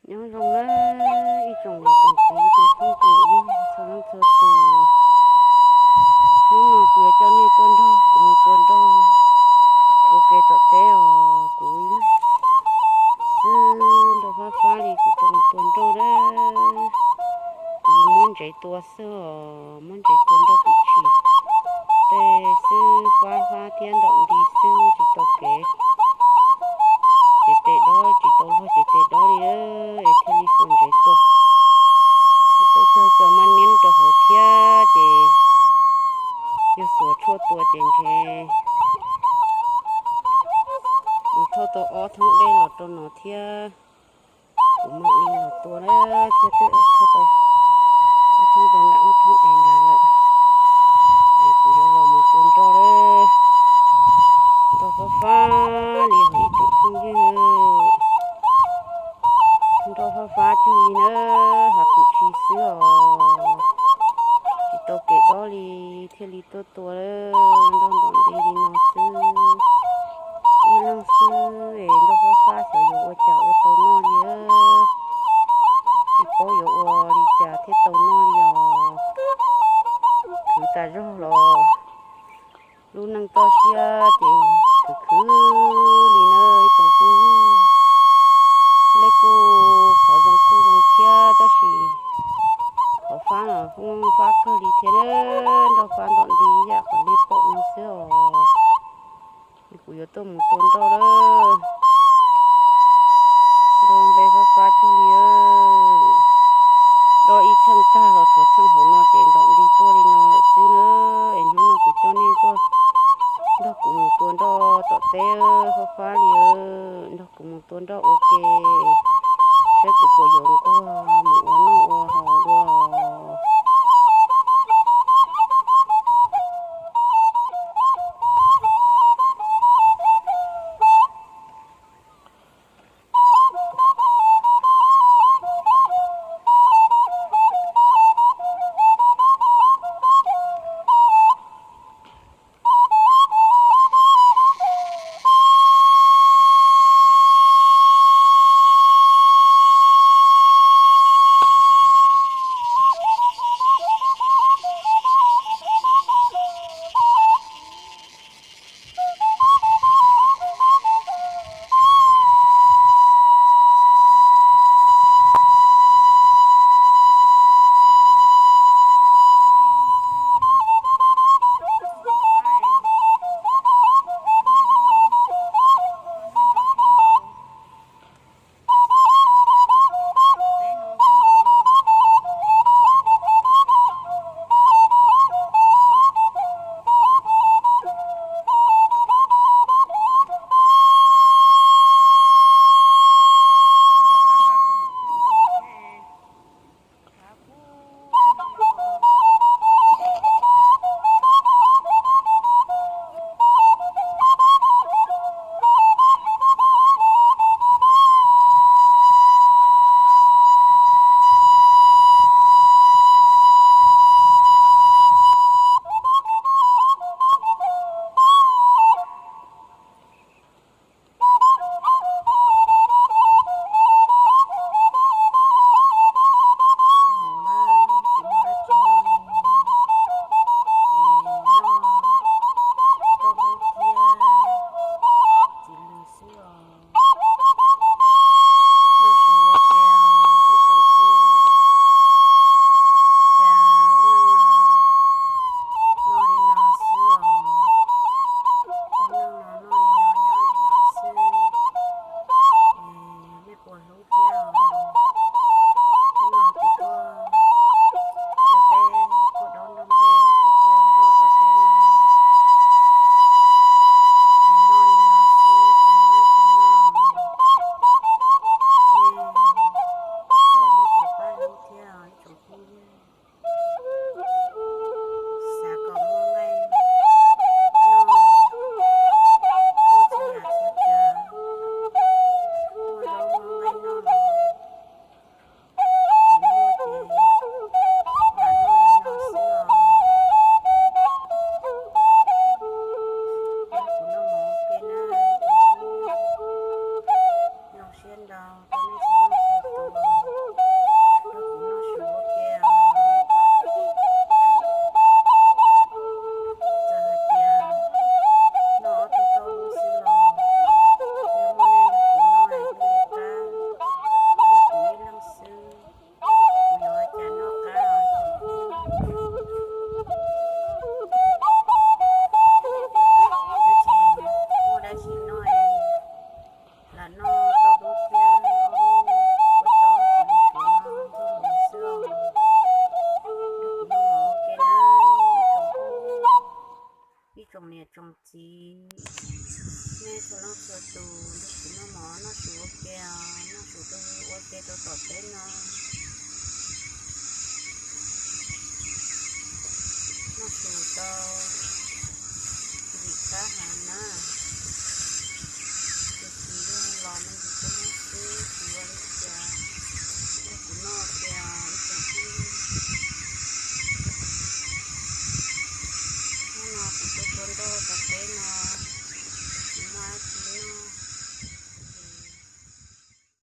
Nyob zoo na ib tsoom niam tsoom txiv tsoom phooj tsoom ywg txhua leej txhua tus. Hnub no kuv yuav coj nej tuaj nrog kuv mus tua nroj ua ke tom teb os. Kuv xwb nroj fab fab li kuv tuaj mus tua nroj na. Kuv muab ntsev tua xwb os, muab ntsev tua nroj pwm tshis. Tej xwb fab fab thiab ntom nti xwb tsis tau kev. Ces tes dob tsis tau luag ces tes dob li, es thiaj li xuas ntsev tua. Peb cog cov maj niab rau hauv thiab ces yog xuas tshuaj tua ces ntshe mus thauj tau ob thoob dej los rau no thiab. Kuv mam li los tua na, thiab twb thauj tau ob thoob rau nram ob thoob es nrad lawm. Es kuv yuav los mus tua nroj lawm. Nroj fab fab li os ib tsoom phooj ywg. Nroj fab fab cuag li na, hav pwm tshis xwb os. Tsis tau kev dob li thiaj li tuaj tua nroj ntom nti li no xwb. Ib leeg xwb es nroj fab fab xyov yuav ua cas ua tau noj li. Tsis paub yuav ua li cas thiaj tau noj li os. Khwv tas zog los lub neej toj siab ces khwv khwv li na ib tsoom phooj ywg. Lej kuj qhov zoo kuj zoo thiab tab sis qhov fab los fab kawg li thiab na. Nroj fab ntom nti ib yam qhov nej pom no xwb os. Kuv yuav tuaj mus tua nroj lawm. Nroj npe fab fab cuag li. Dob ib txheej tag los tshuav txheej hauv no ces ntom nti tuaj li no lawm xwb na. Es hnub no kuv coj nej tuaj nrog kuv mus tua nroj tom teb fab fab li. Nrog kuv mus tua nroj ua ke, saib kuv puas yuav nquag mus ua noj ua haus dua. Xwb os. Noj su ua ke os ib tsoom phooj ywg. Cas lub neej no noj li no xwb os. Lub neej no noj li no nyob li no xwb. Es nej puas hlub thiab os? Hnub no kuv tuaj ua teb tuaj dob nroj nplej tuaj tua nroj tom teb no. Es noj li no xwb tsis muaj dab tsi noj. Nej kom nej puas pab hlub thiab os ib tsoom phooj ywg. Xav kom muaj nqaij noj, muaj txhua yam txhua tsav, muaj zaub muaj nqaij noj los rau tom teb no. Noj su tau ntxim qab heev na. Tus txiv los me ntsis tuaj noj xwb, tsis ua li cas. Noj kuv noj tias ib tsoom phooj ywg, hnub no kuv tuaj tua nroj tom teb no.